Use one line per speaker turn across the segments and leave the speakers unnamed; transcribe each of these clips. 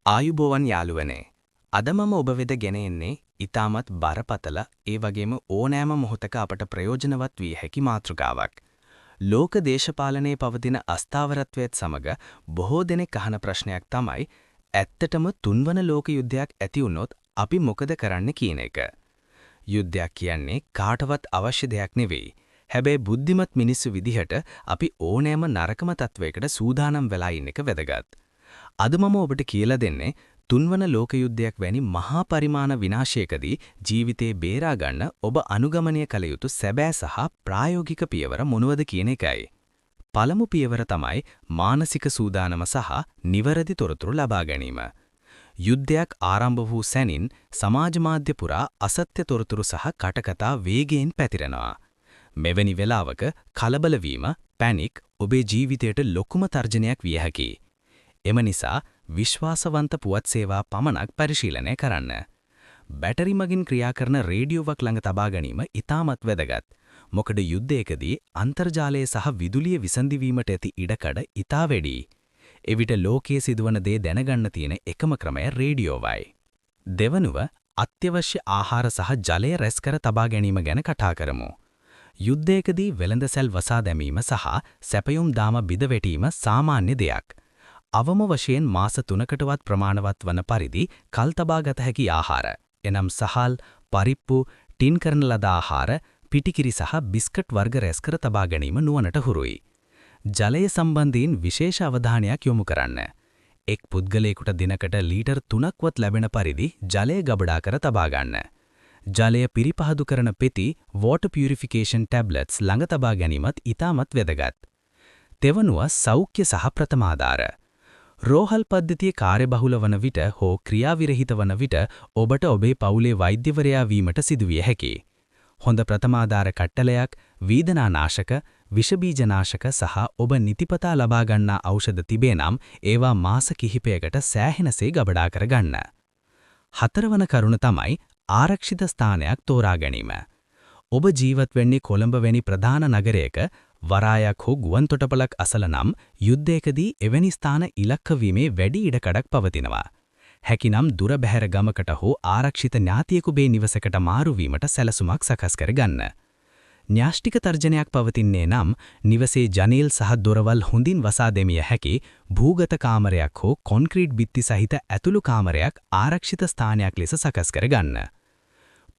ආයුබෝවන් යාළුවනේ. අද මම ඔබ වෙත ගෙන එන්නේ ඉතාමත් බරපතල, ඒ වගේම ඕනෑම මොහොතක අපට ප්‍රයෝජනවත් විය හැකි මාතෘකාවක්. ලෝක දේශපාලනයේ පවතින අස්ථාවරත්වයත් සමග බොහෝ දෙනෙක් අහන ප්‍රශ්නයක් තමයි, ඇත්තටම තුන්වන ලෝක යුද්ධයක් ඇති වුණොත් අපි මොකද කරන්න කියන එක. යුද්ධයක් කියන්නේ කාටවත් අවශ්‍ය දෙයක් නෙවෙයි. හැබැයි බුද්ධිමත් මිනිස්සු විදිහට අපි ඕනෑම නරකම තත්වයකට සූදානම් වෙලා ඉන්න එක වැදගත්. අද මම ඔබට කියලා දෙන්නේ තුන්වන ලෝක යුද්ධයක් වැනි මහා පරිමාණ විනාශයකදී ජීවිතේ බේරා ගන්න ඔබ අනුගමනය කළ යුතු සැබෑ සහ ප්‍රායෝගික පියවර මොනවද කියන එකයි. පළමු පියවර තමයි මානසික සූදානම සහ නිවැරදි තොරතුරු ලබා ගැනීම. යුද්ධයක් ආරම්භ වූ සැනින් සමාජ මාධ්‍ය පුරා අසත්‍ය තොරතුරු සහ කටකතා වේගයෙන් පැතිරෙනවා. මෙවැනි වෙලාවක කලබල වීම, පැනික් ඔබේ ජීවිතයට ලොකුම තර්ජනයක් විය හැකියි. එම නිසා විශ්වාසවන්ත පුවත් සේවා පමණක් පරිශීලනය කරන්න. බැටරි මගින් ක්‍රියා කරන රේඩියෝවක් ළඟ තබා ගැනීම ඉතාමත් වැදගත්. මොකද යුද්ධයකදී අන්තර්ජාලය සහ විදුලිය විසන්ධි වීමට ඇති ඉඩකඩ ඉතා වැඩියි. එවිට ලෝකයේ සිදුවන දේ දැනගන්න තියෙන එකම ක්‍රමය රේඩියෝවයි. දෙවනුව, අත්‍යවශ්‍ය ආහාර සහ ජලය රැස් කර තබා ගැනීම ගැන කතා කරමු. යුද්ධයකදී වෙළඳසැල් වසා දැමීම සහ සැපයුම් දාම බිඳ වැටීම සාමාන්‍ය දෙයක්. අවම වශයෙන් මාස 3කටවත් ප්‍රමාණවත් වන පරිදි කල් තබා ගත හැකි ආහාර, එනම් සහල්, පරිප්පු, ටින් කරන ලද ආහාර, පිටිකිරි සහ බිස්කට් වර්ග රැස් කර තබා ගැනීම නුවණට හුරුයි. ජලය සම්බන්ධයෙන් විශේෂ අවධානයක් යොමු කරන්න. එක් පුද්ගලයෙකුට දිනකට ලීටර් 3ක්වත් ලැබෙන පරිදි ජලය ගබඩා කර තබා ගන්න. ජලය පිරිපහදු කරන පෙති, water purification tablets ළඟ තබා ගැනීමත් ඉතාමත් වැදගත්. තෙවනුව, සෞඛ්‍ය සහ ප්‍රථමාධාර. රෝහල් පද්ධතිය කාර්යබහුල වන විට හෝ ක්‍රියාවිරහිත වන විට ඔබට ඔබේ පවුලේ වෛද්‍යවරයා වීමට සිදුවිය හැකියි. හොඳ ප්‍රථමාධාර කට්ටලයක්, වේදනානාශක, විෂ බීජනාශක සහ ඔබ නිතිපතා ලබා ගන්නා ඖෂධ තිබේ නම් ඒවා මාස කිහිපයකට සෑහෙනසේ ගබඩා කරගන්න. හතරවන කරුණ තමයි ආරක්ෂිත ස්ථානයක් තෝරා ගැනීම. ඔබ ජීවත් වෙන්නේ කොළඹ වැනි ප්‍රධාන නගරයක වරායක් හෝ ගුවන් තොටුපළක් අසල නම්, යුද්ධයකදී එවැනි ස්ථාන ඉලක්ක වීමේ වැඩි ඉඩකඩක් පවතිනවා. හැකිනම් දුර බැහැර ගමකට හෝ ආරක්ෂිත ඥාතියෙකුගේ නිවසකට මාරු වීමට සැලසුමක් සකස් කරගන්න. න්‍යෂ්ටික තර්ජනයක් පවතින්නේ නම්, නිවසේ ජනේල් සහ දොරවල් හොඳින් වසා දැමිය හැකි භූගත කාමරයක් හෝ කොන්ක්‍රීට් බිත්ති සහිත ඇතුළු කාමරයක් ආරක්ෂිත ස්ථානයක් ලෙස සකස් කරගන්න.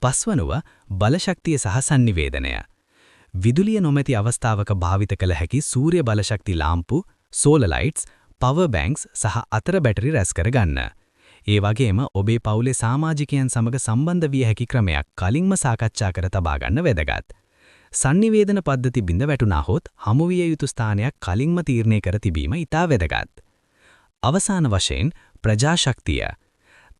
පස්වනුව, බලශක්තිය සහ සන්නිවේදනය. විදුලිය නොමැති අවස්ථාවක භාවිත කළ හැකි සූර්ය බලශක්ති ලාම්පු, සෝලර් ලයිට්ස්, පවර් බැංක්ස් සහ අතර බැටරි රැස් කරගන්න. ඒ වගේම ඔබේ පවුලේ සමාජිකයන් සමග සම්බන්ධ විය හැකි ක්‍රමයක් කලින්ම සාකච්ඡා කර තබා ගන්න වැදගත්. සන්නිවේදන පද්ධති බිඳ වැටුණාහොත් හමු විය යුතු ස්ථානයක් කලින්ම තීරණය කර තිබීම ඉතා වැදගත්. අවසාන වශයෙන්, ප්‍රජා ශක්තිය.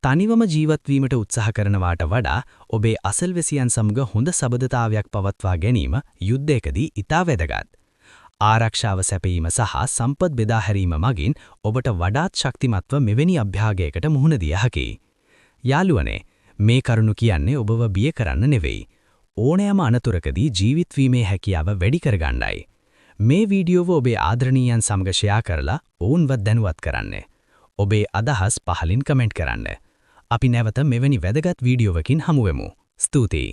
තනිවම ජීවත් වීමට උත්සාහ කරනවාට වඩා ඔබේ අසල්වැසියන් සමග හොඳ සබඳතාවයක් පවත්වා ගැනීම යුද්ධයකදී ඉතා වැදගත්. ආරක්ෂාව සැපයීම සහ සම්පත් බෙදා හැරීම මගින් ඔබට වඩාත් ශක්තිමත්ව මෙවැනි අභ්‍යාගයකට මුහුණ දිය හැකියි. යාළුවනේ, මේ කරුණු කියන්නේ ඔබව බිය කරන්න නෙවෙයි. ඕනෑම අනතුරකදී ජීවත් වීමේ හැකියාව වැඩි කරගන්නයි. මේ වීඩියෝව ඔබේ ආදරණීයන් සමග ෂෙයා කරලා ඔවුන්වත් දැනුවත් කරන්න. ඔබේ අදහස් පහලින් කමෙන්ට් කරන්න. අපි නැවත මෙවැනි වැදගත් වීඩියෝවකින් හමු වෙමු. ස්තුතියි.